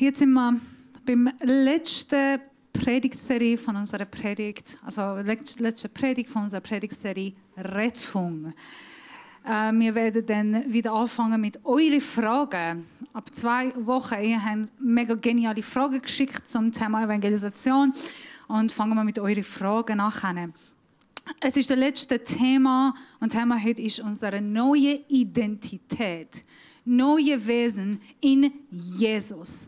Jetzt sind wir beim letzten Predigtserie von unserer Predigt, also letzte Predigt von unserer Predigtserie Rettung. Wir werden dann wieder anfangen mit euren Fragen. Ab 2 Wochen, ihr habt mega geniale Fragen geschickt zum Thema Evangelisation und fangen wir mit euren Fragen an. Es ist das letzte Thema und Thema heute ist unsere neue Identität, neue Wesen in Jesus.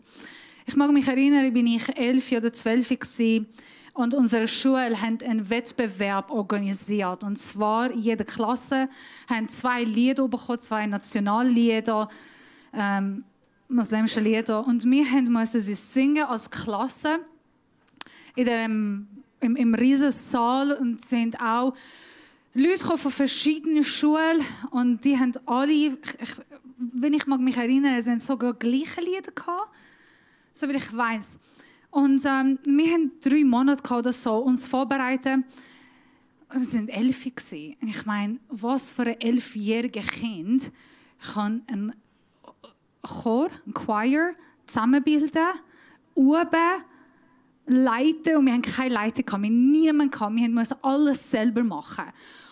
Ich mag mich erinnern, bin ich 11 oder 12 gewesen, und unsere Schule hat einen Wettbewerb organisiert. Und zwar jede Klasse hat 2 Lieder bekommen, 2 Nationallieder, muslimische Lieder. Und wir mussten sie singen als Klasse im riesen Saal, und es sind auch Leute von verschiedenen Schulen und die haben alle, wenn ich mich erinnere, sind sogar gleiche Lieder gehabt, so wie ich weiß. Und wir haben 3 Monate oder so uns vorbereitet. Wir sind 11 gewesen. Und ich meine, was für ein 11-jähriges Kind kann ein Chor, ein Choir zusammenbilden, üben, leiten, und wir hatten keine Leiter, wir hatten niemanden, wir mussten alles selber machen.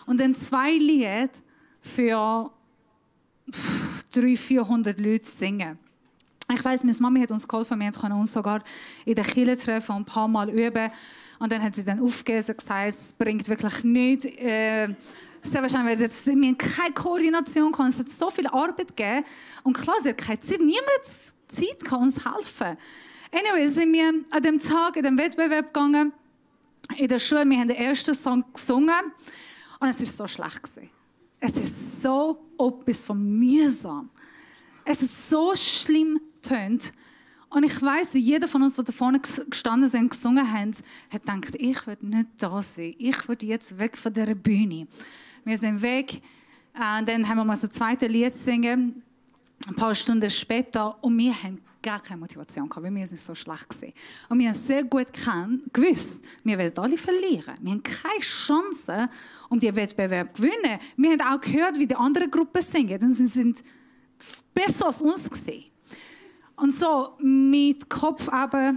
Und dann 2 Lieder für 300-400 Leute singen. Ich weiss, meine Mami hat uns geholfen, wir konnten uns sogar in der Kirche treffen und ein paar Mal üben. Und dann hat sie dann aufgegeben und gesagt, es bringt wirklich nichts. Sehr wahrscheinlich, weil wir haben keine Koordination gehabt. Es hat so viel Arbeit gegeben. Und klar, sie hat keine Zeit, niemand Zeit kann uns helfen. Anyway, sind wir an dem Tag in den Wettbewerb gegangen, in der Schule. Wir haben den ersten Song gesungen und es war so schlecht gewesen. Es ist so etwas von mühsam. Es ist so schlimm tönt. Und ich weiss, jeder von uns, der da vorne gestanden sind und gesungen haben, hat gedacht, ich will nicht da sein. Ich will jetzt weg von dieser Bühne. Wir sind weg. Und dann haben wir mal das zweite Lied singen, ein paar Stunden später, und wir haben gar keine Motivation gehabt, weil wir sind so schlecht gewesen. Und wir haben sehr gut gewusst, wir werden alle verlieren. Wir haben keine Chance, um den Wettbewerb zu gewinnen. Wir haben auch gehört, wie die anderen Gruppen singen, und sie sind besser als uns gewesen. Und so mit Kopf aber,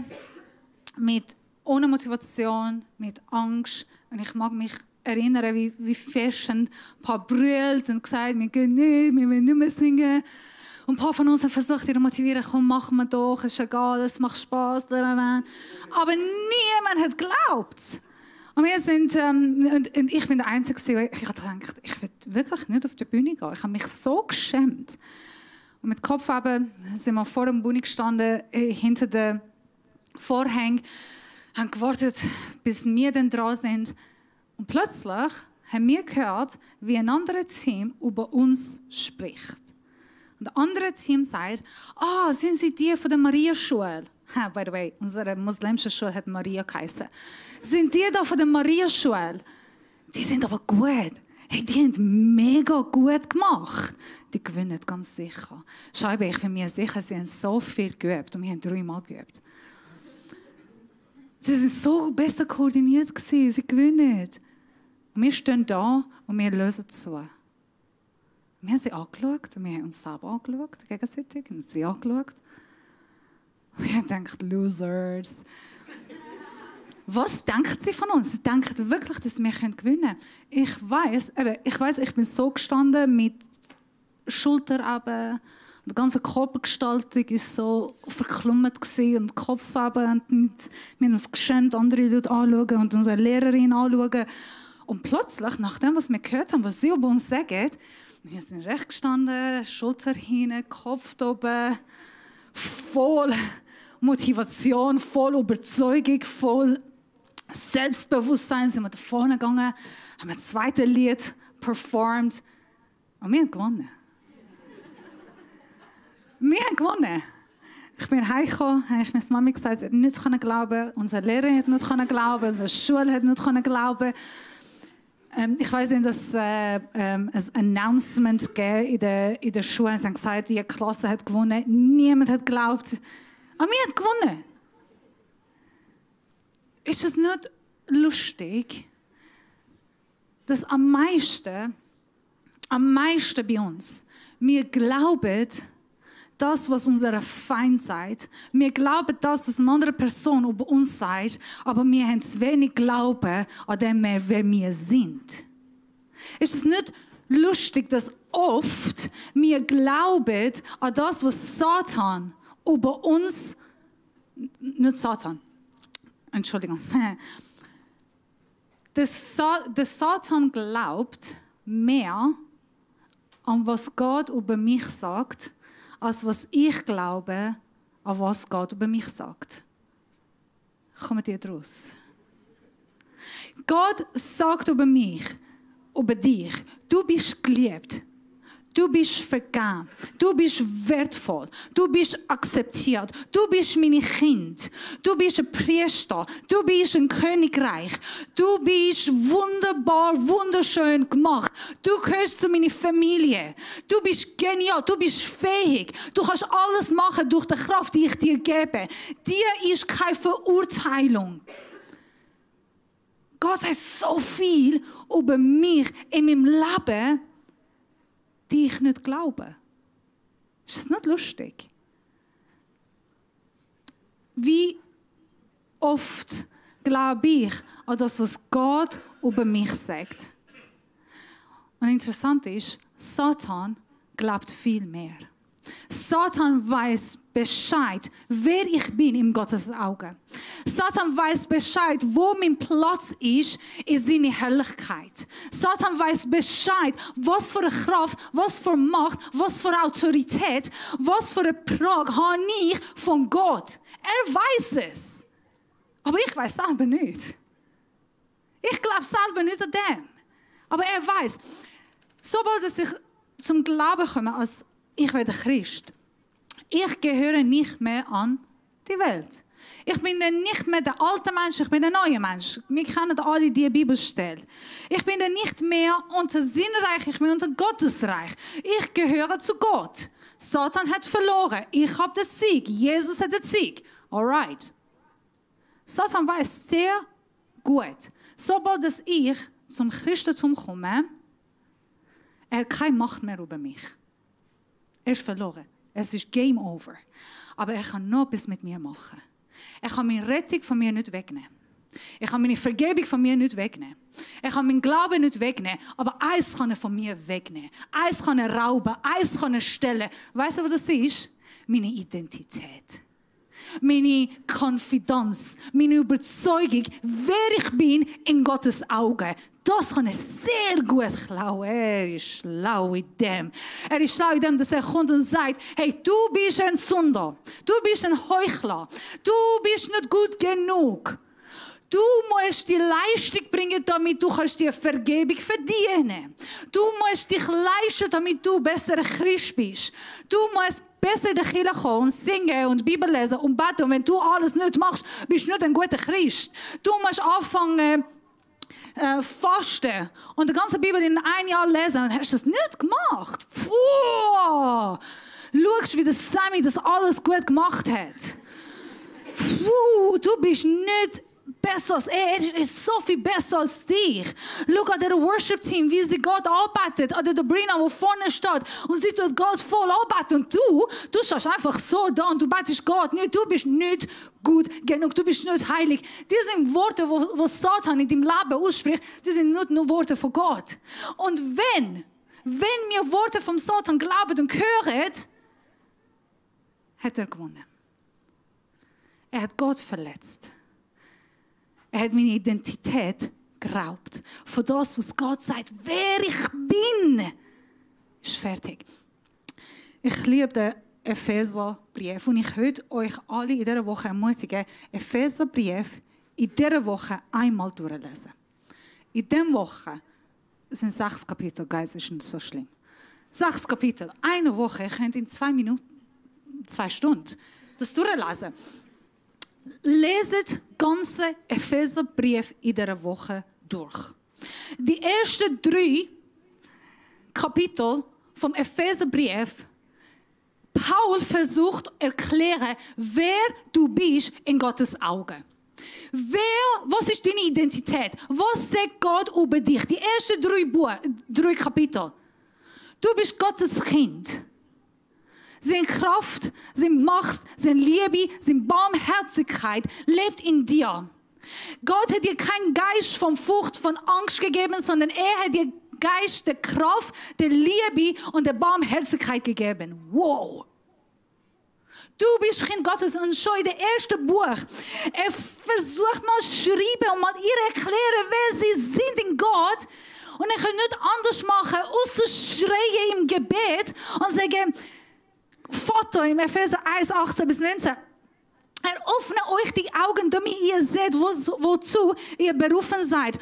ohne Motivation, mit Angst. Und ich mag mich erinnern, wie fest ein paar brüllt und gesagt, wir gehen nicht, wir wollen nicht mehr singen. Und ein paar von uns haben versucht, ihre motivieren, komm, machen wir doch, es ist egal, es macht Spass. Aber niemand hat geglaubt. Und wir sind, und ich bin der Einzige, ich habe gedacht, ich will wirklich nicht auf die Bühne gehen. Ich habe mich so geschämt. Und mit Kopf eben sind wir vor dem Bühne gestanden, hinter den Vorhängen, haben gewartet, bis wir dann dran sind. Und plötzlich haben wir gehört, wie ein anderes Team über uns spricht. Und das andere Team sagt, sind Sie die von der Maria-Schule? By the way, unsere muslimische Schule hat Maria geheißen. Sind die da von der Maria-Schule? Die sind aber gut. Hey, die haben mega gut gemacht. Die gewinnen ganz sicher. Scheibe, ich bin mir sicher, sie haben so viel geübt. Und wir haben 3 Mal geübt. Sie sind so besser koordiniert gewesen. Sie gewinnen. Und wir stehen da und wir lösen zu. Wir haben sie angeschaut und wir haben uns selber angeschaut, gegenseitig, und sie angeschaut. Und wir haben gedacht, Losers. Was denkt sie von uns? Sie denkt wirklich, dass wir gewinnen können. Ich weiss, ich bin so gestanden mit Schulter runter. Die ganze Körpergestaltung war so verklumpert und Kopf runter. Und wir haben uns geschämt, andere Leute anschauen und unsere Lehrerin anschauen. Und plötzlich, nach dem, was wir gehört haben, was sie über uns sagen, wir sind recht gestanden, Schulter hinten, Kopf oben, voll Motivation, voll Überzeugung, voll Selbstbewusstsein. Sind wir da vorne gegangen, haben ein zweites Lied performt und wir haben gewonnen. Wir haben gewonnen. Ich bin heimgekommen, habe ich meiner Mami gesagt, sie hat nicht glauben, unsere Lehrerin hat nicht glauben, unsere Schule hat nicht glauben. Ich weiss nicht, dass ein Announcement in der Schule. Sie haben gesagt, die Klasse hat gewonnen. Niemand hat geglaubt. Aber wir haben gewonnen. Ist es nicht lustig, dass am meisten bei uns, wir glauben, das, was unser Feind sagt. Wir glauben das, was eine andere Person über uns sagt, aber wir haben zu wenig Glauben an dem, wer wir sind. Ist es nicht lustig, dass oft wir glauben an das, was Satan über uns, nicht Satan, Entschuldigung, der Satan glaubt mehr an was Gott über mich sagt, als was ich glaube, an was Gott über mich sagt. Kommt ihr draus? Gott sagt über mich, über dich, du bist geliebt, du bist vergeben, du bist wertvoll, du bist akzeptiert, du bist mein Kind, du bist ein Priester, du bist ein Königreich, du bist wunderbar, wunderschön gemacht, du gehörst zu meiner Familie, du bist genial, du bist fähig, du kannst alles machen durch die Kraft, die ich dir gebe. Dir ist keine Verurteilung. Gott sagt so viel über mich in meinem Leben, die ich nicht glaube. Ist das nicht lustig? Wie oft glaube ich an das, was Gott über mich sagt? Und interessant ist, Satan glaubt viel mehr. Satan weiß Bescheid, wer ich bin in Gottes Augen. Satan weiß Bescheid, wo mein Platz ist in seiner Herrlichkeit. Satan weiß Bescheid, was für eine Kraft, was für Macht, was für Autorität, was für eine Prag habe ich von Gott. Er weiß es. Aber ich weiß selber nicht. Ich glaube selber nicht an dem. Aber er weiß. Sobald ich zum Glauben komme, als ich werde Christ, ich gehöre nicht mehr an die Welt. Ich bin dann nicht mehr der alte Mensch, ich bin der neue Mensch. Wir kennen alle die Bibelstelle. Ich bin dann nicht mehr unter Sinnreich, ich bin unter Gottesreich. Ich gehöre zu Gott. Satan hat verloren. Ich habe den Sieg. Jesus hat den Sieg. Alright. Satan weiß sehr gut, sobald ich zum Christentum komme, er hat keine Macht mehr über mich. Er ist verloren. Es ist Game Over. Aber er kann noch etwas mit mir machen. Er kann meine Rettung von mir nicht wegnehmen. Er kann meine Vergebung von mir nicht wegnehmen. Er kann meinen Glauben nicht wegnehmen. Aber eins kann er von mir wegnehmen. Eins kann er rauben. Eins kann er stellen. Weißt du, was das ist? Meine Identität. Meine Konfidenz. Meine Überzeugung, wer ich bin in Gottes Augen. Das kann er sehr gut klauen. Er ist schlau in dem. Er ist schlau in dem, dass er kommt und sagt, hey, du bist ein Sünder. Du bist ein Heuchler. Du bist nicht gut genug. Du musst die Leistung bringen, damit du die Vergebung verdienen kannst. Du musst dich leisten, damit du besser Christ bist. Du musst besser in die Kirche kommen und singen und Bibel lesen und beten. Und wenn du alles nicht machst, bist du nicht ein guter Christ. Du musst anfangen, fasten und die ganze Bibel in ein Jahr lesen und hast das nicht gemacht. Puh. Schau, wie der Sammy das alles gut gemacht hat. Puh, du bist nicht besser als er ist so viel besser als dich. Schau an der Worship-Team, wie sie Gott arbeitet, an der Dobrina, die vorne steht und sie tut Gott voll arbeiten. Und du stehst einfach so da und du betest Gott nicht. Du bist nicht gut genug, du bist nicht heilig. Die sind Worte, wo Satan in deinem Leben ausspricht, die sind nicht nur Worte von Gott. Und wenn wir Worte vom Satan glauben und hören, hat er gewonnen. Er hat Gott verletzt. Er hat meine Identität geraubt. Von das, was Gott sagt, wer ich bin, ist fertig. Ich liebe den Epheserbrief und ich würde euch alle in dieser Woche ermutigen, Epheserbrief in dieser Woche einmal durchlesen. In dieser Woche sind 6 Kapitel, Guys, ist nicht so schlimm. 6 Kapitel, eine Woche, ihr könnt in 2 Minuten, 2 Stunden das durchlesen. Leset ganze Epheserbrief in dieser Woche durch. Die ersten 3 Kapitel vom Epheserbrief, Paul versucht zu erklären, wer du bist in Gottes Augen. Was ist deine Identität? Was sagt Gott über dich? Die ersten 3 Kapitel. Du bist Gottes Kind. seine Kraft, seine Macht, seine Liebe, seine Barmherzigkeit lebt in dir. Gott hat dir keinen Geist von Furcht, von Angst gegeben, sondern er hat dir Geist der Kraft, der Liebe und der Barmherzigkeit gegeben. Wow! Du bist Kind Gottes und schon in dem ersten Buch, er versucht mal zu schreiben und mal ihr erklären, wer sie sind in Gott. Und er kann nicht anders machen, außer schreien im Gebet und sagen, Vater, im Epheser 1, 18 bis 19, er öffne euch die Augen, damit ihr seht, wozu ihr berufen seid,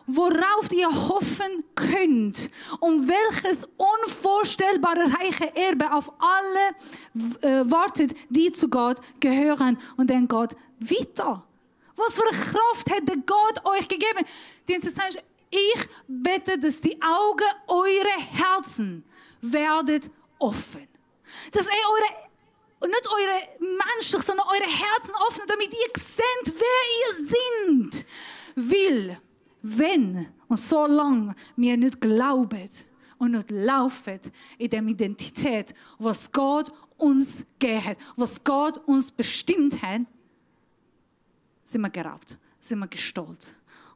worauf ihr hoffen könnt und welches unvorstellbare reiche Erbe auf alle wartet, die zu Gott gehören und den Gott weiter. Was für eine Kraft hat der Gott euch gegeben? Die Interessante ist, ich bete, dass die Augen eurer Herzen werden offen. Dass nicht eure menschlich, sondern eure Herzen öffnen, damit ihr seht, wer ihr seid. Weil, wenn und solange wir nicht glauben und nicht laufen in der Identität, was Gott uns gegeben hat, was Gott uns bestimmt hat, sind wir geraubt, sind wir gestohlen.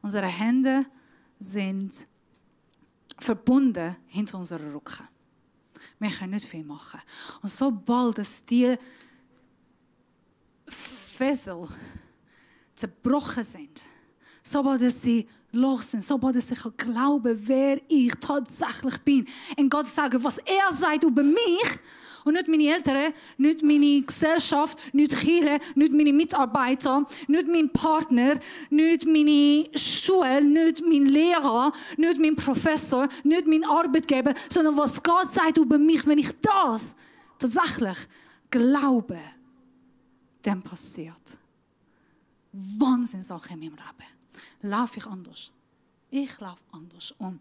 Unsere Hände sind verbunden hinter unserer Rücken. Wir können nicht viel machen. Und sobald dass die Fesseln zerbrochen sind, sobald dass sie los sind, sobald dass ich glaube, wer ich tatsächlich bin, und Gott sagt, was er sagt über mich, und nicht meine Eltern, nicht meine Gesellschaft, nicht Kirche, nicht meine Mitarbeiter, nicht mein Partner, nicht meine Schule, nicht mein Lehrer, nicht mein Professor, nicht mein Arbeitgeber, sondern was Gott sagt über mich, wenn ich das tatsächlich glaube, dann passiert Wahnsinnssachen in meinem Leben. Laufe ich anders. Ich laufe anders um.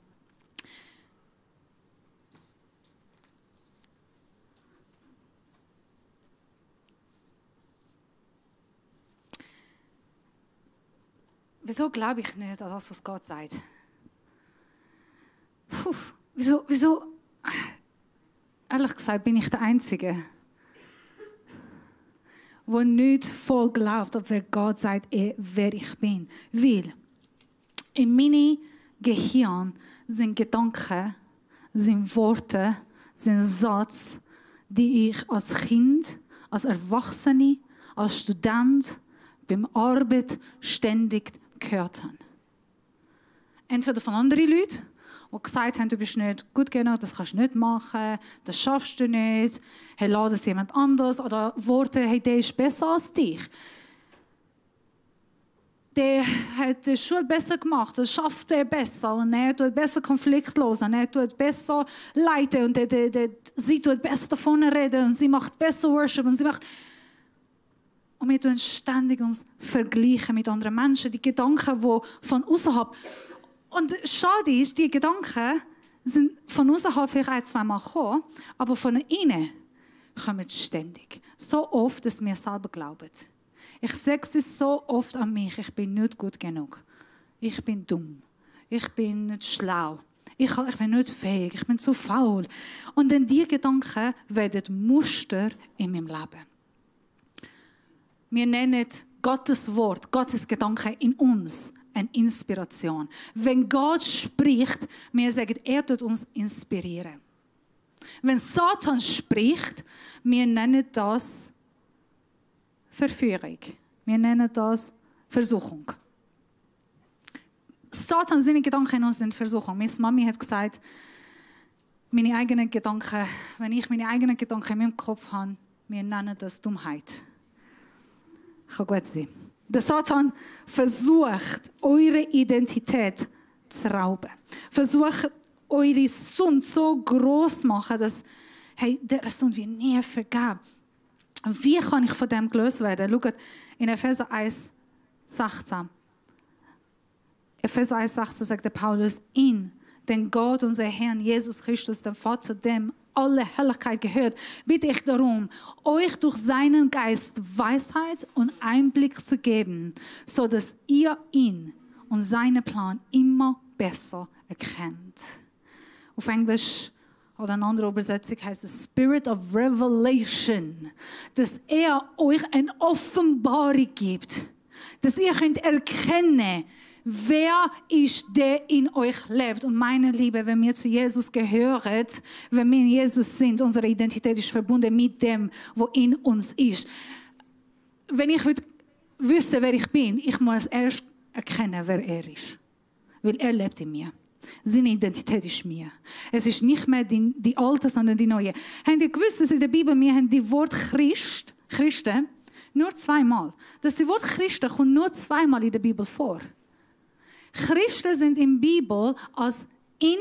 Wieso glaube ich nicht an das, was Gott sagt? Wieso? Ehrlich gesagt bin ich der Einzige, der nicht voll glaubt, ob wer Gott sagt, wer ich bin. Weil in meinem Gehirn sind Gedanken, sind Worte, sind Sätze, die ich als Kind, als Erwachsene, als Student, beim Arbeit ständig gehört habe. Entweder von anderen Leuten, die gesagt haben, du bist nicht gut genug, das kannst du nicht machen, das schaffst du nicht, hey, lass es jemand anders, oder Worte, hey, der ist besser als dich. Der hat die Schule besser gemacht, das schafft er besser, und er tut besser Konflikt los, und er tut besser leiten, und sie tut besser davon reden, und sie macht besser Worship, und sie macht... Und wir tun ständig uns vergleichen mit anderen Menschen, die Gedanken, die von außerhalb. Und schade ist, die Gedanken sind von außerhalb vielleicht ein, zweimal gekommen, aber von innen kommen ständig. So oft, dass wir selber glauben. Ich sage es so oft an mich, ich bin nicht gut genug. Ich bin dumm. Ich bin nicht schlau. Ich bin nicht fähig. Ich bin zu faul. Und dann diese Gedanken werden Muster in meinem Leben. Wir nennen Gottes Wort, Gottes Gedanken in uns eine Inspiration. Wenn Gott spricht, wir sagen, er tut uns inspirieren. Wenn Satan spricht, wir nennen das Verführung. Wir nennen das Versuchung. Satan, seine Gedanken in uns sind Versuchung. Meine Mami hat gesagt, meine eigenen Gedanken, wenn ich meine eigenen Gedanken in meinem Kopf habe, wir nennen das Dummheit. Kann gut sein. Der Satan versucht, eure Identität zu rauben. Versucht, eure Sünde so groß zu machen, dass der Sünde wird nie vergeben. Wie kann ich von dem gelöst werden? Schaut in Epheser 1, 16. Epheser 1, 16 sagt der Paulus, den Gott, unser Herrn Jesus Christus, dem Vater, dem alle Herrlichkeit gehört, bitte ich darum, euch durch seinen Geist Weisheit und Einblick zu geben, so dass ihr ihn und seinen Plan immer besser erkennt. Auf Englisch oder eine andere Übersetzung heißt es Spirit of Revelation, dass er euch eine Offenbarung gibt, dass ihr könnt erkennen, wer ist der in euch lebt. Und meine Liebe, wenn wir zu Jesus gehören, wenn wir in Jesus sind, unsere Identität ist verbunden mit dem, was in uns ist. Wenn ich wissen, wer ich bin, ich muss erst erkennen, wer er ist. Weil er lebt in mir. Seine Identität ist mir. Es ist nicht mehr die alte, sondern die neue. Habt ihr gewusst, dass in der Bibel wir haben die Wort Christen nur zweimal. Das Wort Christen kommt nur zweimal in der Bibel vor. Christen sind in der Bibel als in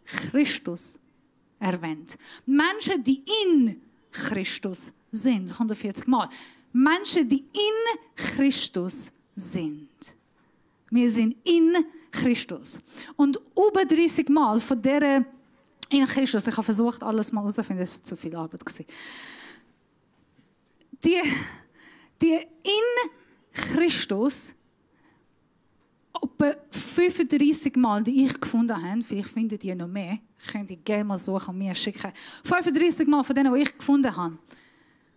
Christus erwähnt. Menschen, die in Christus sind, 140 Mal. Menschen, die in Christus sind. Wir sind in Christus. Und über 30 Mal von dieser in Christus, ich habe versucht, alles mal herauszufinden, das war zu viel Arbeit. Die in Christus, etwa 35 Mal, die ich gefunden habe, vielleicht findet ihr noch mehr, könnt ihr gerne mal suchen und mir schicken. 35 Mal von denen, die ich gefunden habe,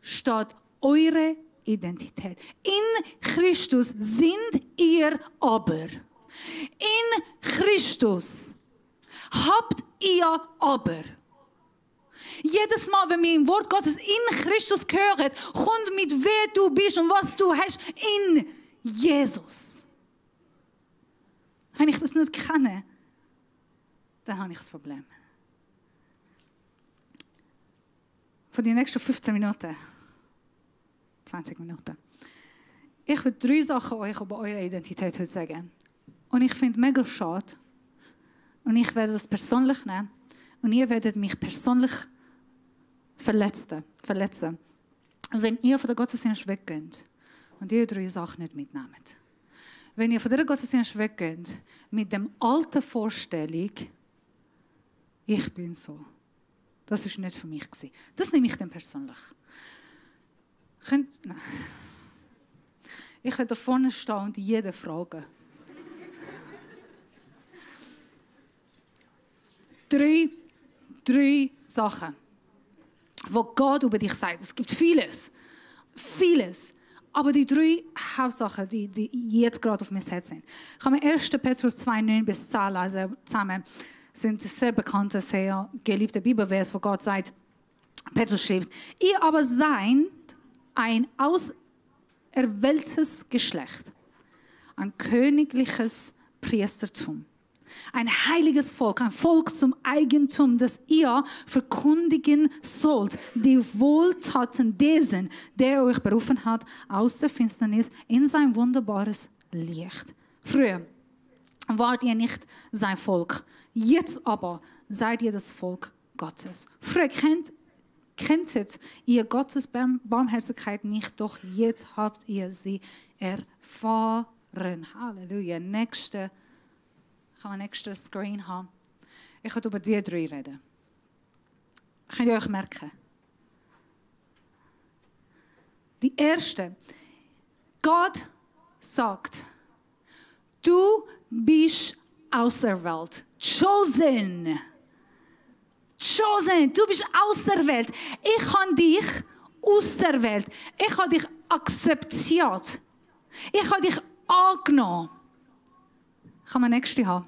steht eure Identität. In Christus sind ihr aber. In Christus habt ihr aber. Jedes Mal, wenn wir im Wort Gottes in Christus hören, kommt mit wer du bist und was du hast in Jesus. Wenn ich das nicht kenne, dann habe ich das Problem. Für die nächsten 15 Minuten, 20 Minuten. Ich will 3 Sachen euch über eure Identität heute sagen. Und ich finde es mega schade. Und ich werde das persönlich nehmen. Und ihr werdet mich persönlich verletzen. Wenn ihr von der Gottesdienst weggeht und ihr 3 Sachen nicht mitnehmt. Wenn ihr von der Gottesdienst weggeht mit der alten Vorstellung, ich bin so. Das war nicht für mich. Das nehme ich dann persönlich. Ich werde da vorne stehen und jeden fragen. 3 Sachen, die Gott über dich sagt. Es gibt vieles. Aber die 3 Hauptsachen, die jetzt gerade auf mein Herz sind. Ich habe mir 1. Petrus 2, 9 bis 10 lesen zusammen. Das sind sehr bekannte, sehr geliebte Bibelvers, wo Gott sagt, Petrus schreibt, ihr aber seid ein auserwähltes Geschlecht, ein königliches Priestertum, ein heiliges Volk, ein Volk zum Eigentum, das ihr verkündigen sollt, die Wohltaten dessen, der euch berufen hat, aus der Finsternis in sein wunderbares Licht. Früher wart ihr nicht sein Volk, jetzt aber seid ihr das Volk Gottes. Früher kenntet ihr Gottes Barmherzigkeit nicht, doch jetzt habt ihr sie erfahren. Halleluja. Kann man nächsten Screen haben. Ich werde über die 3 reden. Könnt ihr euch merken? Die erste. Gott sagt, du bist auserwählt. Chosen. Du bist auserwählt. Ich habe dich auserwählt. Ich habe dich akzeptiert. Ich habe dich angenommen. Kann man nächste haben?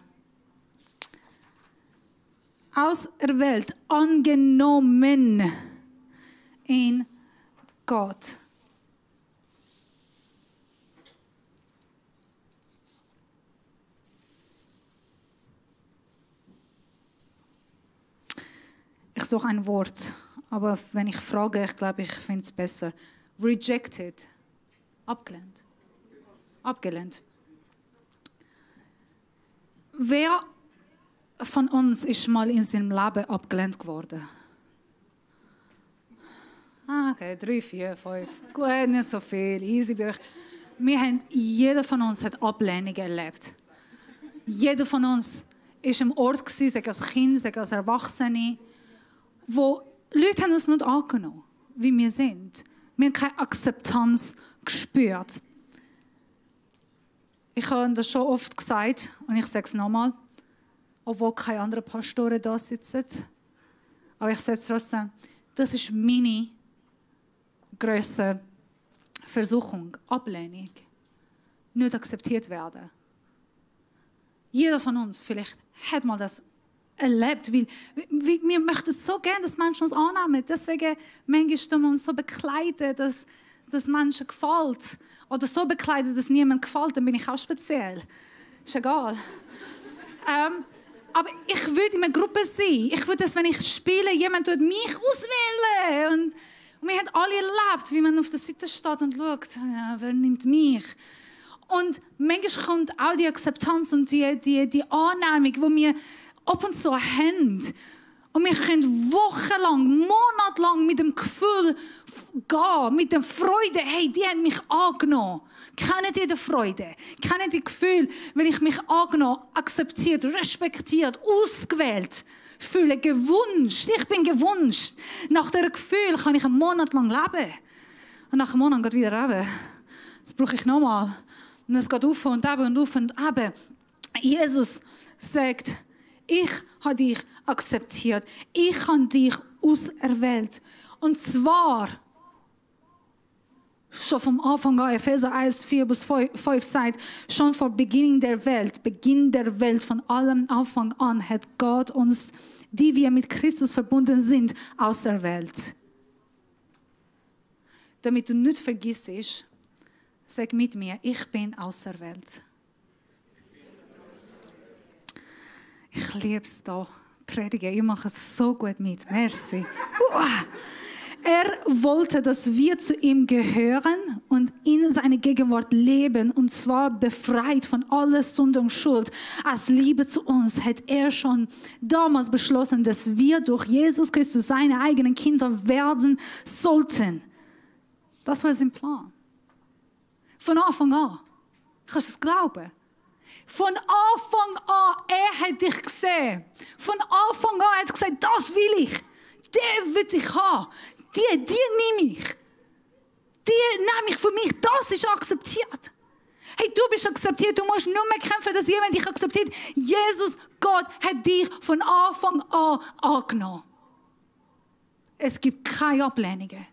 Auserwählt, angenommen in Gott. Ich suche ein Wort, aber wenn ich frage, ich glaube, ich finde es besser. Rejected. Abgelehnt. Wer von uns ist mal in seinem Leben abgelehnt geworden? Okay, 3, 4, 5. Gut, nicht so viel. Easy bei euch. Jeder von uns hat Ablehnung erlebt. Jeder von uns war im Ort, sei als Kind, sei als Erwachsene, wo Leute haben uns nicht angenommen, wie wir sind. Wir haben keine Akzeptanz gespürt. Ich habe das schon oft gesagt und ich sage es nochmal, obwohl keine anderen Pastoren da sitzen. Aber ich sage es trotzdem, das ist meine grösste Versuchung, Ablehnung. Nicht akzeptiert werden. Jeder von uns vielleicht hat mal das erlebt, weil wir möchten so gerne, dass Menschen uns annehmen. Deswegen manchmal tun wir uns so bekleiden, dass Menschen gefällt. Oder so bekleiden, dass niemand gefällt, dann bin ich auch speziell. Ist egal. Aber ich würde in einer Gruppe sein. Ich würde, dass wenn ich spiele, jemand würde mich auswählen. Und wir haben alle erlebt, wie man auf der Seite steht und schaut, ja, wer nimmt mich? Und manchmal kommt auch die Akzeptanz und die Annahmung, die wir ab und zu haben. Und wir können wochenlang, monatelang mit dem Gefühl gehen, mit der Freude, hey, die haben mich angenommen. Kennt ihr die Freude? Kennt ihr das Gefühl, wenn ich mich angenommen, akzeptiert, respektiert, ausgewählt fühle, gewünscht? Ich bin gewünscht. Nach diesem Gefühl kann ich einen Monat lang leben. Und nach einem Monat geht wieder runter. Das brauche ich nochmal. Und es geht auf und ab und auf und ab. Jesus sagt, ich habe dich akzeptiert. Ich habe dich auserwählt. Und zwar schon vom Anfang an, Epheser 1, 4-5 sagt, schon vor Beginn der Welt, von allem Anfang an, hat Gott uns, die wir mit Christus verbunden sind, auserwählt. Damit du nicht vergisst, sag mit mir, ich bin auserwählt. Ich liebe es hier, predigen. Ich mache es so gut mit. Merci. Er wollte, dass wir zu ihm gehören und in seiner Gegenwart leben, und zwar befreit von aller Sünde und Schuld. Aus Liebe zu uns hat er schon damals beschlossen, dass wir durch Jesus Christus seine eigenen Kinder werden sollten. Das war sein Plan. Von Anfang an. Kannst du es glauben? Von Anfang an, er hat dich gesehen. Von Anfang an hat er gesagt, das will ich. Den will ich haben. Die nehme ich. Die nehme ich für mich. Das ist akzeptiert. Hey, du bist akzeptiert. Du musst nur mehr kämpfen, dass jemand dich akzeptiert. Jesus, Gott, hat dich von Anfang an angenommen. Es gibt keine Ablehnungen.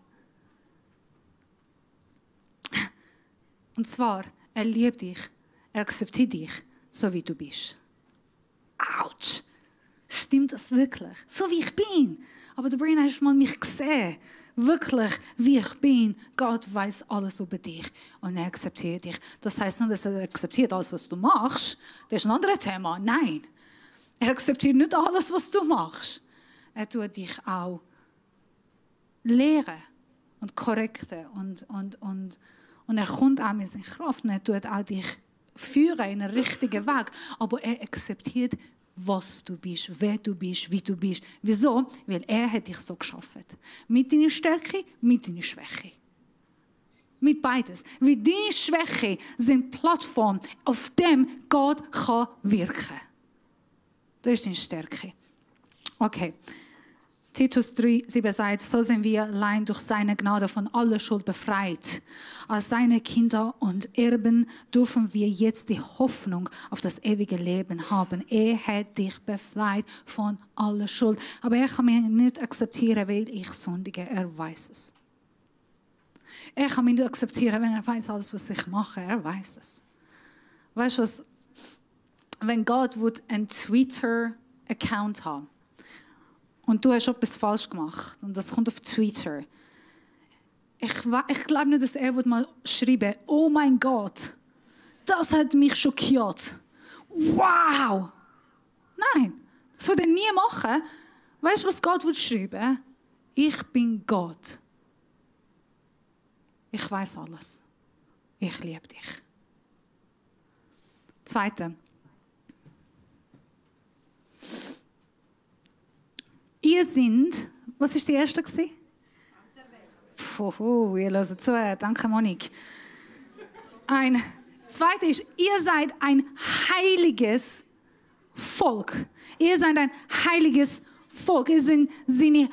Und zwar, er liebt dich. Er akzeptiert dich, so wie du bist. Autsch! Stimmt das wirklich? So wie ich bin. Aber der Brian hat mal mich gesehen. Wirklich, wie ich bin. Gott weiß alles über dich. Und er akzeptiert dich. Das heisst nicht, dass er akzeptiert alles, was du machst. Das ist ein anderes Thema. Nein. Er akzeptiert nicht alles, was du machst. Er tut dich auch lehren und korrekten. Und er kommt auch mit seiner Kraft. Und er tut auch dich führen in den richtigen Weg. Aber er akzeptiert, was du bist, wer du bist, wie du bist. Wieso? Weil er hat dich so geschaffen. Mit deiner Stärke, mit deiner Schwäche. Mit beides. Weil deine Schwäche sind Plattformen, auf dem Gott kann wirken. Das ist deine Stärke. Okay. Titus 3,7 sagt, so sind wir allein durch seine Gnade von aller Schuld befreit. Als seine Kinder und Erben dürfen wir jetzt die Hoffnung auf das ewige Leben haben. Er hat dich befreit von aller Schuld. Aber er kann mich nicht akzeptieren, weil ich sündige. Er weiß es. Er kann mich nicht akzeptieren, wenn er weiß alles, was ich mache. Er weiß es. Weißt du was? Wenn Gott einen Twitter-Account haben und du hast etwas falsch gemacht und das kommt auf Twitter. Ich glaube nicht, dass er mal schreiben, oh mein Gott, das hat mich schockiert. Wow! Nein, das würde er nie machen. Weißt du, was Gott schreiben? Ich bin Gott. Ich weiß alles. Ich liebe dich. Zweite. Ihr sind, was war die erste? Ihr hört zu, danke Monique. Ein zweite ist, ihr seid ein heiliges Volk. Ihr seid ein heiliges Volk. Ihr seid seine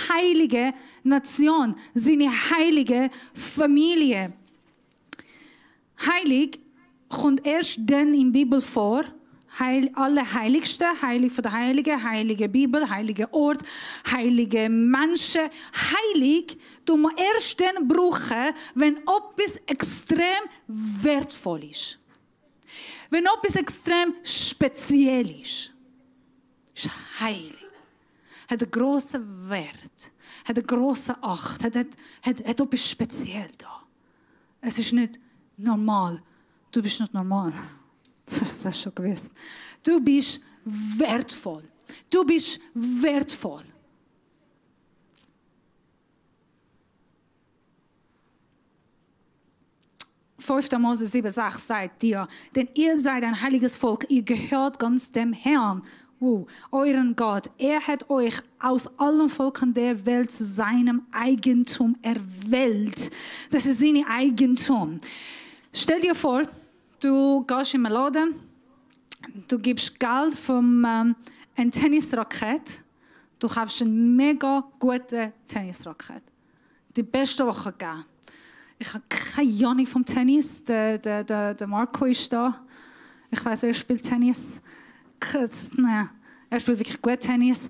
heilige Nation, seine heilige Familie. Heilig kommt erst dann in der Bibel vor, Allerheiligste, heilig von der Heiligen, heilige Bibel, heilige Ort, heilige Menschen. Heilig, du musst erst dann brauchen, wenn etwas extrem wertvoll ist. Wenn etwas extrem speziell ist. Ist heilig. Hat einen grossen Wert. Hat einen grossen Acht. Hat etwas speziell da. Es ist nicht normal. Du bist nicht normal. Das ist schon gewusst. Du bist wertvoll. Du bist wertvoll. Fünfter Mose 7,6 sagt dir, denn ihr seid ein heiliges Volk, ihr gehört ganz dem Herrn, euren Gott. Er hat euch aus allen Völkern der Welt zu seinem Eigentum erwählt. Das ist sein Eigentum. Stell dir vor, du gehst in einen Laden, du gibst Geld für ein Tennisracket, du kaufst einen mega guten Tennisracket. Die beste Woche gegeben. Ich habe keine Ahnung vom Tennis. Der Marco ist da. Ich weiss, er spielt Tennis. Nein, er spielt wirklich gut Tennis.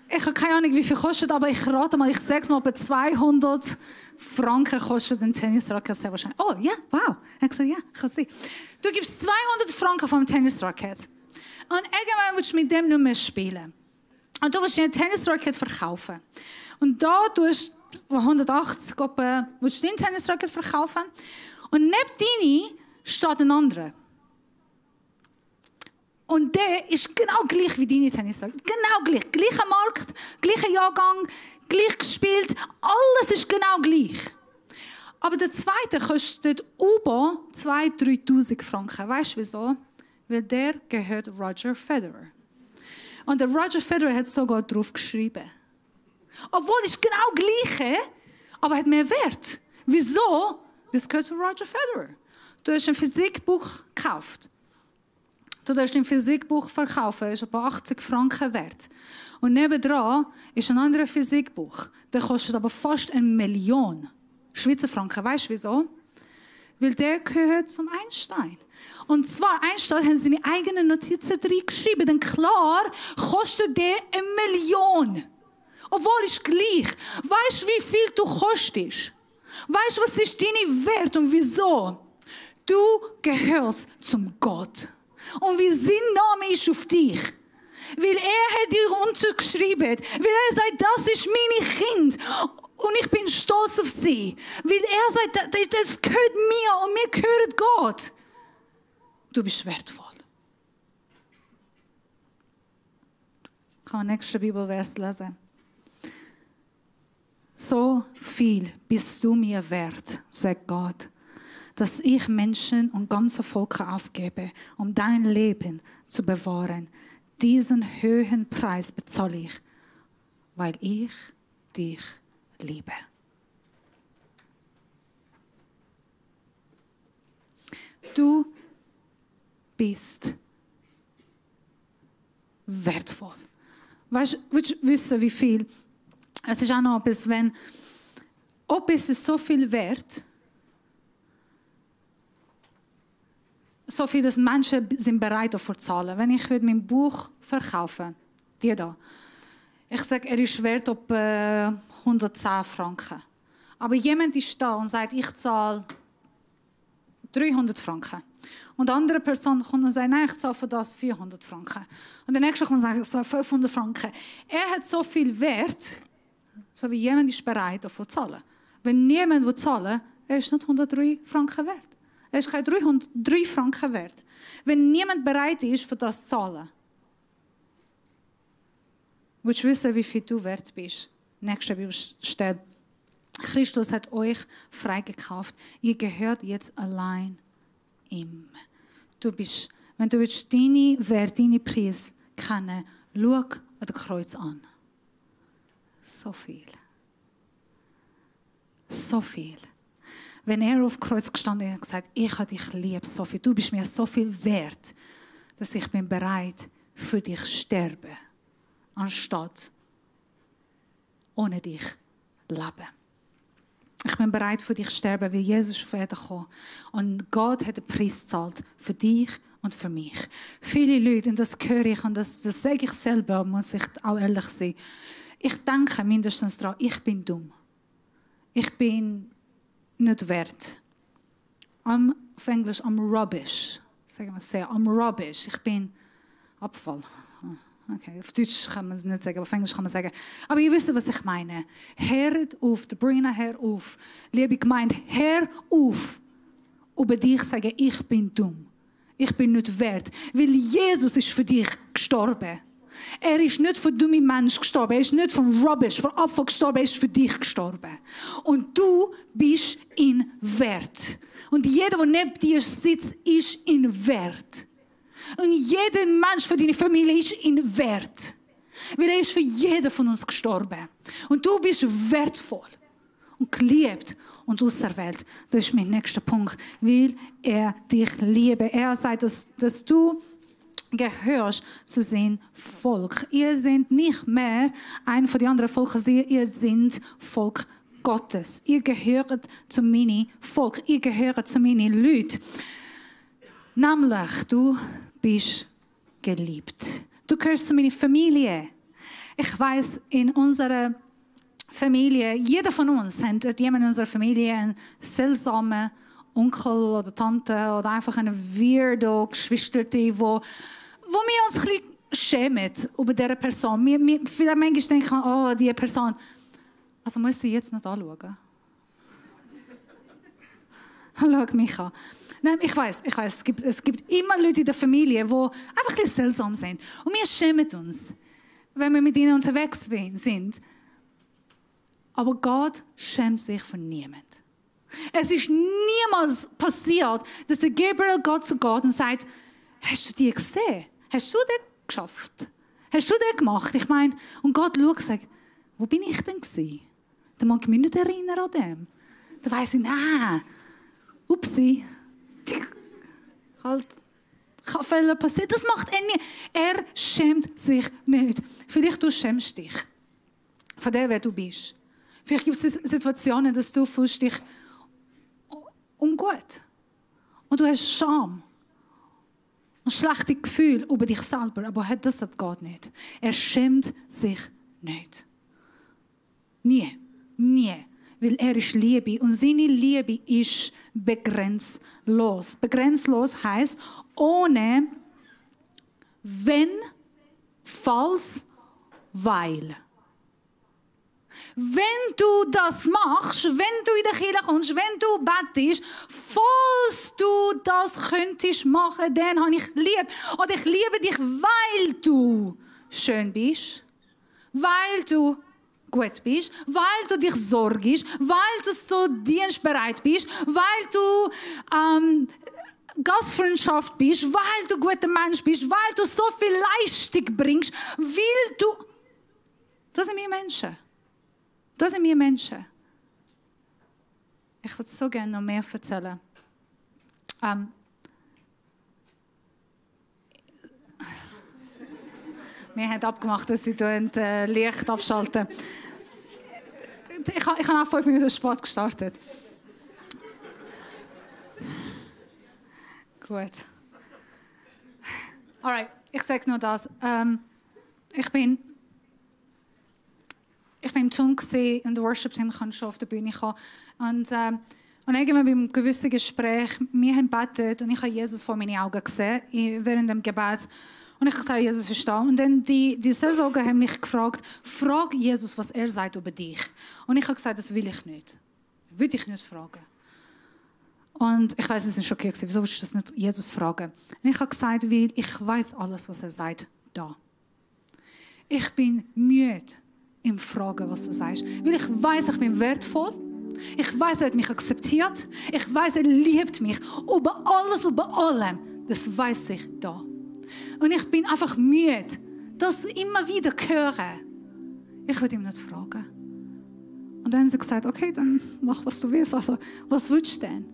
Ich habe keine Ahnung, wie viel kostet, aber ich rate mal, ich sage es mal, etwa 200 Franken kostet ein Tennisracket sehr wahrscheinlich. Oh, ja, wow. Er hat gesagt, ja, kann sein. Du gibst 200 Franken für ein Tennisracket. Und irgendwann willst du mit dem nicht mehr spielen. Und du willst dir ein Tennisracket verkaufen. Und da tust du 180, willst du dein Tennisracket verkaufen. Und neben deinem steht ein anderer. Und der ist genau gleich wie deine Tennisracket. Genau gleich. Gleicher Markt, gleicher Jahrgang, gleich gespielt. Alles ist genau gleich. Aber der zweite kostet über 2.000, 3.000 Franken. Weißt du wieso? Weil der gehört Roger Federer. Und der Roger Federer hat sogar drauf geschrieben. Obwohl es genau gleiche, aber hat mehr Wert. Wieso? Weil es gehört zu Roger Federer. Du hast ein Physikbuch gekauft. Du darfst ein Physikbuch verkaufen, ist etwa 80 Franken wert. Und nebendran ist ein anderes Physikbuch. Der kostet aber fast 1 Million Schweizer Franken. Weißt du wieso? Weil der gehört zum Einstein. Und zwar, Einstein hat seine eigenen Notizen drin geschrieben. Denn klar kostet der 1 Million. Obwohl es gleich. Weißt du, wie viel du kostest? Weißt du, was ist dein Wert und wieso? Du gehörst zum Gott. Und wie sein Name ist auf dich. Weil er hat dir untergeschrieben. Weil er sagt, das ist meine Kind. Und ich bin stolz auf sie. Weil er sagt, das gehört mir und mir gehört Gott. Du bist wertvoll. Ich kann den nächsten Bibelvers lesen. So viel bist du mir wert, sagt Gott, dass ich Menschen und ganze Völker aufgebe, um dein Leben zu bewahren. Diesen hohen Preis bezahle ich, weil ich dich liebe. Du bist wertvoll. Weißt du, willst du wissen, wie viel? Es ist auch noch etwas, wenn etwas ist so viel wert, so viel, dass Menschen sind bereit dafür zu zahlen. Wenn ich heute mein Buch verkaufe, die da, ich sage, er ist wert etwa 110 Franken. Aber jemand ist da und sagt, ich zahle 300 Franken. Und eine andere Person kommt und sagt, nein, ich zahle für das 400 Franken. Und der nächste kommt und sagt, ich zahle 500 Franken. Er hat so viel Wert, so wie jemand ist bereit, dafür zu zahlen. Wenn niemand will zahlen, er ist nicht 103 Franken wert. Er ist kein 303 Franken wert. Wenn niemand bereit ist, für das zu zahlen. Willst du wissen, wie viel du wert bist? Nächste Bibel steht, Christus hat euch freigekauft. Ihr gehört jetzt allein ihm. Du bist, wenn du willst, deine Wert, deine Preis kennen, schau an das Kreuz an. So viel. So viel. Wenn er auf dem Kreuz gestanden ist und gesagt, ich habe dich lieb, so viel. Du bist mir so viel wert, dass ich bin bereit, für dich sterben, anstatt ohne dich leben. Ich bin bereit, für dich sterben, weil Jesus auf Erden kam. Und Gott hat den Preis gezahlt für dich und für mich. Viele Leute, und das höre ich, und das sage ich selber, muss ich auch ehrlich sein, ich denke mindestens daran, ich bin dumm. Ich bin nicht wert. Auf Englisch, I'm rubbish. Sagen wir es sehr, I'm rubbish. Ich bin Abfall. Okay, auf Deutsch kann man es nicht sagen, aber auf Englisch kann man sagen. Aber ihr wisst, was ich meine. Hört auf, Brina, hör auf. Liebe Gemeinde, hör auf. Über dich sagen, ich bin dumm. Ich bin nicht wert. Weil Jesus ist für dich gestorben. Er ist nicht für dumme Menschen gestorben. Er ist nicht von Rubbish, von Abfall gestorben. Er ist für dich gestorben. Und du bist ihn wert. Und jeder, der neben dir sitzt, ist ihn wert. Und jeder Mensch für deine Familie ist ihn wert. Weil er ist für jeden von uns gestorben. Und du bist wertvoll und geliebt und auserwählt. Das ist mein nächster Punkt. Weil er dich liebt. Er sagt, dass du gehörst zu seinem Volk. Ihr seid nicht mehr ein von den anderen Völkern, ihr seid Volk Gottes. Ihr gehört zu meinem Volk. Ihr gehört zu meinen Leuten. Nämlich, du bist geliebt. Du gehörst zu meiner Familie. Ich weiss, in unserer Familie, jeder von uns hat jemand in unserer Familie einen seltsamen Onkel oder Tante oder einfach eine weirdo Geschwisterte, wo wir uns ein bisschen schämen über diese Person. Wir vielleicht manchmal denken, oh, diese Person. Also muss sie jetzt nicht anschauen. Schau mich an. Nein, ich weiß, es gibt immer Leute in der Familie, die einfach ein bisschen seltsam sind. Und wir schämen uns, wenn wir mit ihnen unterwegs sind. Aber Gott schämt sich von niemand. Es ist niemals passiert, dass der Gabriel Gott zu Gott und sagt, hast du die gesehen? Hast du das geschafft? Hast du das gemacht? Ich meine, und Gott schaut und sagt, wo bin ich denn gewesen? Dann mag ich mich nicht erinnern an dem. Dann weiss ich, nein, upsi. Halt, kann Fehler passieren. Das macht er nie. Er schämt sich nicht. Vielleicht du schämst dich von dem, wer du bist. Vielleicht gibt es Situationen, dass du fühlst dich ungut. Und du hast Scham. Und schlechte Gefühle über dich selber. Aber das geht nicht. Er schämt sich nicht. Nie. Nie. Weil er ist Liebe. Und seine Liebe ist begrenzlos. Begrenzlos heisst, ohne wenn, falls, weil. Wenn du das machst, wenn du in der Kirche kommst, wenn du bettest, falls du das könntest machen, dann habe ich lieb. Oder ich liebe dich, weil du schön bist, weil du gut bist, weil du dich sorgst, weil du so dienstbereit bist, weil du Gastfreundschaft bist, weil du guter Mensch bist, weil du so viel Leistung bringst, weil du... Das sind wir Menschen. Das sind wir Menschen. Ich würde so gerne noch mehr erzählen. Wir haben abgemacht, dass sie Licht abschalten. Ich habe auch 5 Minuten Sport gestartet. Gut. Alright, ich sage nur das. Ich bin im Tun in der Worship-Team, ich kann schon auf der Bühne kommen. Und irgendwann beim gewissen Gespräch, wir haben gebetet und ich habe Jesus vor meinen Augen gesehen, während dem Gebet. Und ich habe gesagt, Jesus verstehe. Und dann die Seelsorger haben mich gefragt, frag Jesus, was er sagt über dich. Und ich habe gesagt, das will ich nicht. Würde ich nicht fragen. Und ich weiß, es ist schockiert gewesen. Wieso willst du das nicht Jesus fragen? Und ich habe gesagt, weil ich weiß alles, was er sagt, da. Ich bin müde im Fragen, was du sagst. Weil ich weiß, ich bin wertvoll. Ich weiß, er hat mich akzeptiert. Ich weiß, er liebt mich. Über alles, über allem. Das weiß ich da. Und ich bin einfach müde, das immer wieder hören. Ich würde ihm nicht fragen. Und dann haben sie gesagt, okay, dann mach, was du willst. Also, was willst du denn?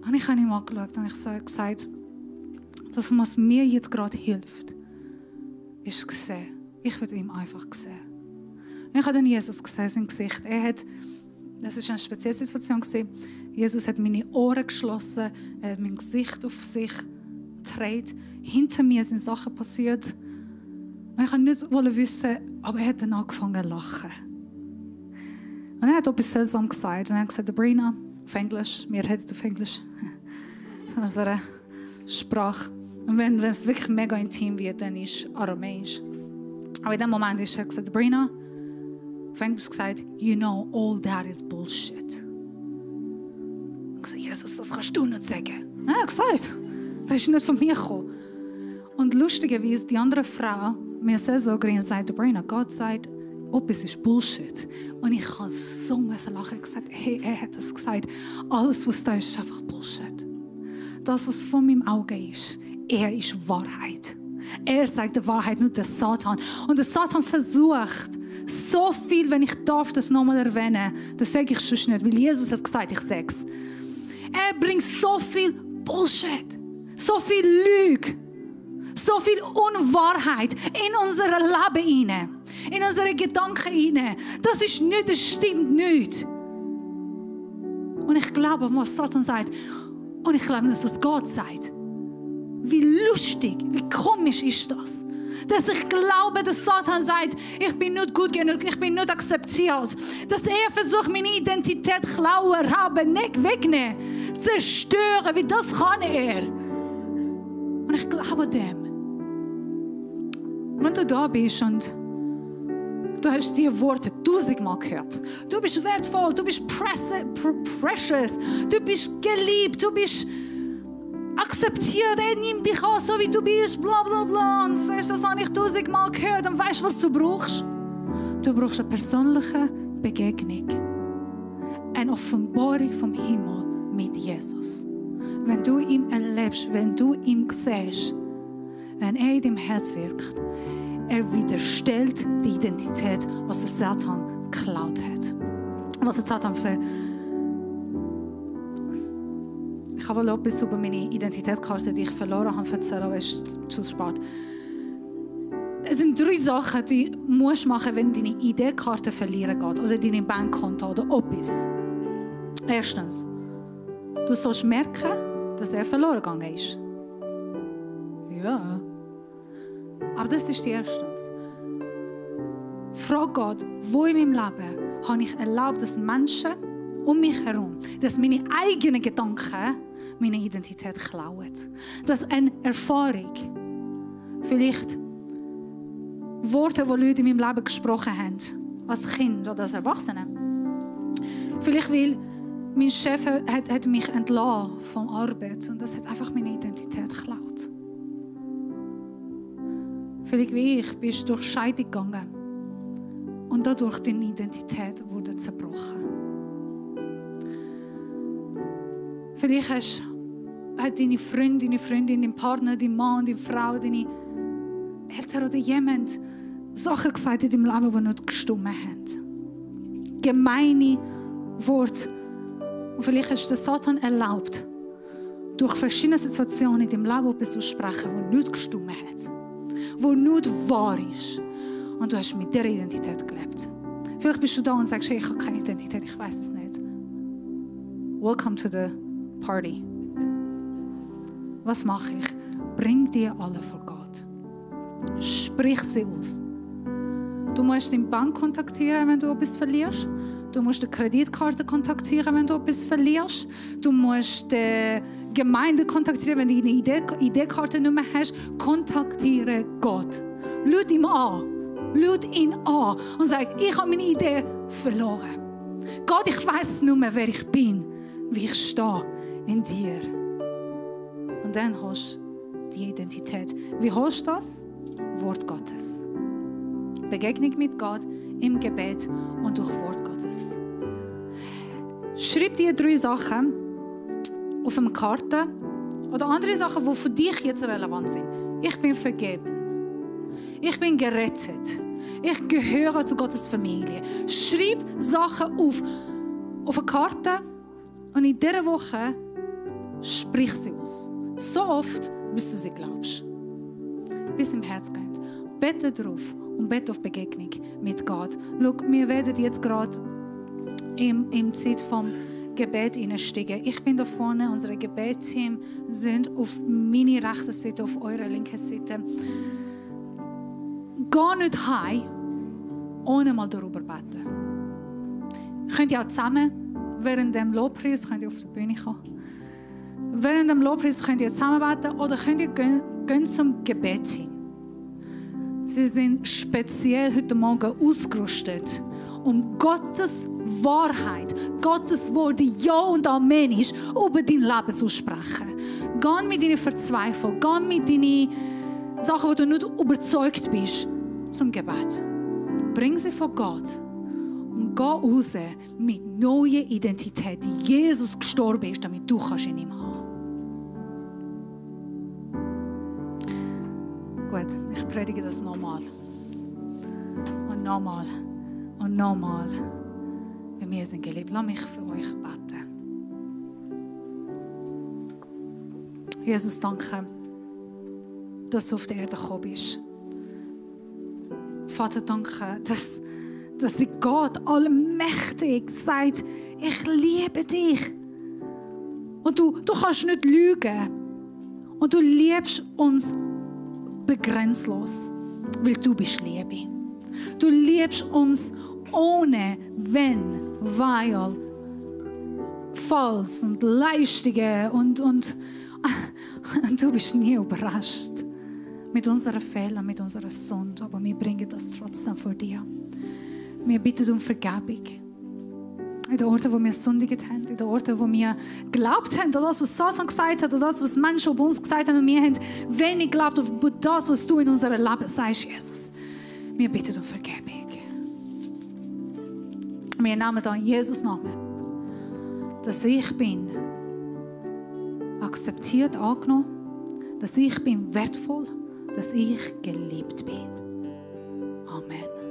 Und ich habe ihm angeschaut und ich habe gesagt, das, was mir jetzt gerade hilft, ist gesehen. Ich würde ihm einfach sehen. Und ich habe dann Jesus gesehen, sein Gesicht. Das war eine spezielle Situation. Jesus hat meine Ohren geschlossen, er hat mein Gesicht auf sich gedreht. Hinter mir sind Sachen passiert. Und ich wollte nicht wissen, aber er hat dann angefangen zu lachen. Und er hat etwas seltsam gesagt. Und er hat gesagt, Sabrina, auf Englisch, wir reden auf Englisch, in unserer Sprache. Und wenn es wirklich mega intim wird, dann ist es Aramäisch. Aber in dem Moment ist er gesagt, Sabrina, auf Englisch gesagt, you know, all that is bullshit. Ich gesagt, Jesus, das kannst du nicht sagen. Er hat gesagt, das ist nicht von mir gekommen. Und lustigerweise, die andere Frau, mir Seelsorgerin, sagt, Sabrina, Gott sagt, es ist Bullshit. Und ich kann so lachen. Ich gesagt, hey, er hat das gesagt. Alles, was da ist, ist einfach Bullshit. Das, was vor meinem Auge ist, er ist Wahrheit. Er sagt die Wahrheit, nicht der Satan. Und der Satan versucht so viel, wenn ich darf das nochmal erwähnen, das sage ich schon nicht, weil Jesus hat gesagt, ich sage es. Er bringt so viel Bullshit, so viel Lüge, so viel Unwahrheit in unser Leben hinein, in unsere Gedanken hinein. Das ist nicht, das stimmt nicht. Und ich glaube, was Satan sagt, und ich glaube, das, was Gott sagt. Wie lustig, wie komisch ist das? Dass ich glaube, dass Satan sagt, ich bin nicht gut genug, ich bin nicht akzeptiert. Dass er versucht, meine Identität klauen, haben, nicht wegnehmen, zerstören, wie das kann er. Und ich glaube dem. Wenn du da bist und du hast diese Worte 1000-mal gehört. Du bist wertvoll, du bist precious, du bist geliebt, du bist akzeptiert, er nimmt dich an, so wie du bist, bla bla bla. Und du sagst, das habe ich 1000-mal gehört. Und weißt du, was du brauchst? Du brauchst eine persönliche Begegnung. Eine Offenbarung vom Himmel mit Jesus. Wenn du ihn erlebst, wenn du ihn siehst, wenn er in deinem Herz wirkt, er widerstellt die Identität, was der Satan geklaut hat. Was der Satan für... Ich habe etwas über meine Identitätskarte, die ich verloren habe, erzählen, aber es ist zu spät. Es sind 3 Sachen, die du machen musst, wenn deine ID-Karte verlieren geht oder deine Bankkonto oder etwas. Erstens, du sollst merken, dass er verloren gegangen ist. Ja. Aber das ist die Erstens. Frag Gott, wo in meinem Leben habe ich erlaubt, dass Menschen um mich herum, dass meine eigenen Gedanken meine Identität klauen. Dass eine Erfahrung, vielleicht Worte, die Leute in meinem Leben gesprochen haben, als Kind oder als Erwachsene. Vielleicht weil mein Chef hat mich entlassen von Arbeit und das hat einfach meine Identität geklaut. Vielleicht wie ich bist du durch Scheidung gegangen und dadurch deine Identität wurde zerbrochen. Vielleicht hat deine Freundin, dein Partner, dein Mann, deine Frau, deine Eltern oder jemand Sachen gesagt in deinem Leben, die nicht gestimmt haben. Gemeine Worte. Und vielleicht hast du den Satan erlaubt, durch verschiedene Situationen in deinem Leben etwas zu sprechen, das nicht gestimmt hat. Das nicht wahr ist. Und du hast mit dieser Identität gelebt. Vielleicht bist du da und sagst, hey, ich habe keine Identität, ich weiß es nicht. Welcome to the party. Was mache ich? Bring die alle vor Gott. Sprich sie aus. Du musst die Bank kontaktieren, wenn du etwas verlierst. Du musst die Kreditkarte kontaktieren, wenn du etwas verlierst. Du musst die Gemeinde kontaktieren, wenn du eine ID-Karte nicht mehr hast. Kontaktiere Gott. Lüt ihn an. Lüt ihn an und sag, ich habe meine Idee verloren. Gott, ich weiß nicht mehr, wer ich bin, wie ich stehe in dir. Und dann hast du die Identität. Wie hast du das? Wort Gottes. Begegnung mit Gott im Gebet und durch Wort Gottes. Schreib dir 3 Sachen auf eine Karte oder andere Sachen, die für dich jetzt relevant sind. Ich bin vergeben. Ich bin gerettet. Ich gehöre zu Gottes Familie. Schreib Sachen auf eine Karte und in dieser Woche sprich sie aus. So oft, bis du sie glaubst. Bis im Herz geht. Bete drauf und bete auf Begegnung mit Gott. Schau, wir werden jetzt gerade im Zeit vom Gebet hineinsteigen. Ich bin da vorne, unser Gebetsteam sind auf meine rechte Seite, auf eurer linken Seite. Geh nicht heim, ohne mal darüber beten. Könnt ihr auch zusammen, während dem Lobpreis, könnt ihr auf die Bühne kommen. Während dem Lobpreis könnt ihr zusammen beten oder könnt ihr gehen zum Gebetsteam. Sie sind speziell heute Morgen ausgerüstet, um Gottes Wahrheit, Gottes Wort, Ja und Amen ist, über dein Leben zu sprechen. Geh mit deinen Verzweiflungen, geh mit deinen Sachen, wo du nicht überzeugt bist, zum Gebet. Bring sie vor Gott und geh raus mit neuer Identität, die Jesus gestorben ist, damit du in ihm haben. Gut, ich predige das nochmal. Und nochmal. Und nochmal. Bei mir sind geliebt. Lass mich für euch beten. Jesus, danke, dass du auf der Erde gekommen bist. Vater, danke, dass die Gott allmächtig sagt, ich liebe dich. Und du kannst nicht lügen. Und du liebst uns begrenzlos, weil du bist Liebe. Du liebst uns ohne Wenn, weil, Falls und Leistungen und du bist nie überrascht mit unseren Fehlern, mit unserer Sünde, aber wir bringen das trotzdem vor dir. Wir bitten um Vergebung. In den Orten, wo wir sündigt haben, in den Orten, wo wir geglaubt haben, an das, was Satan gesagt hat, an das, was Menschen über uns gesagt haben, und wir haben wenig geglaubt auf das, was du in unserem Leben sagst, Jesus. Wir bitten um Vergebung. Wir nehmen da in Jesus Namen, dass ich bin akzeptiert, angenommen, dass ich bin wertvoll, dass ich geliebt bin. Amen.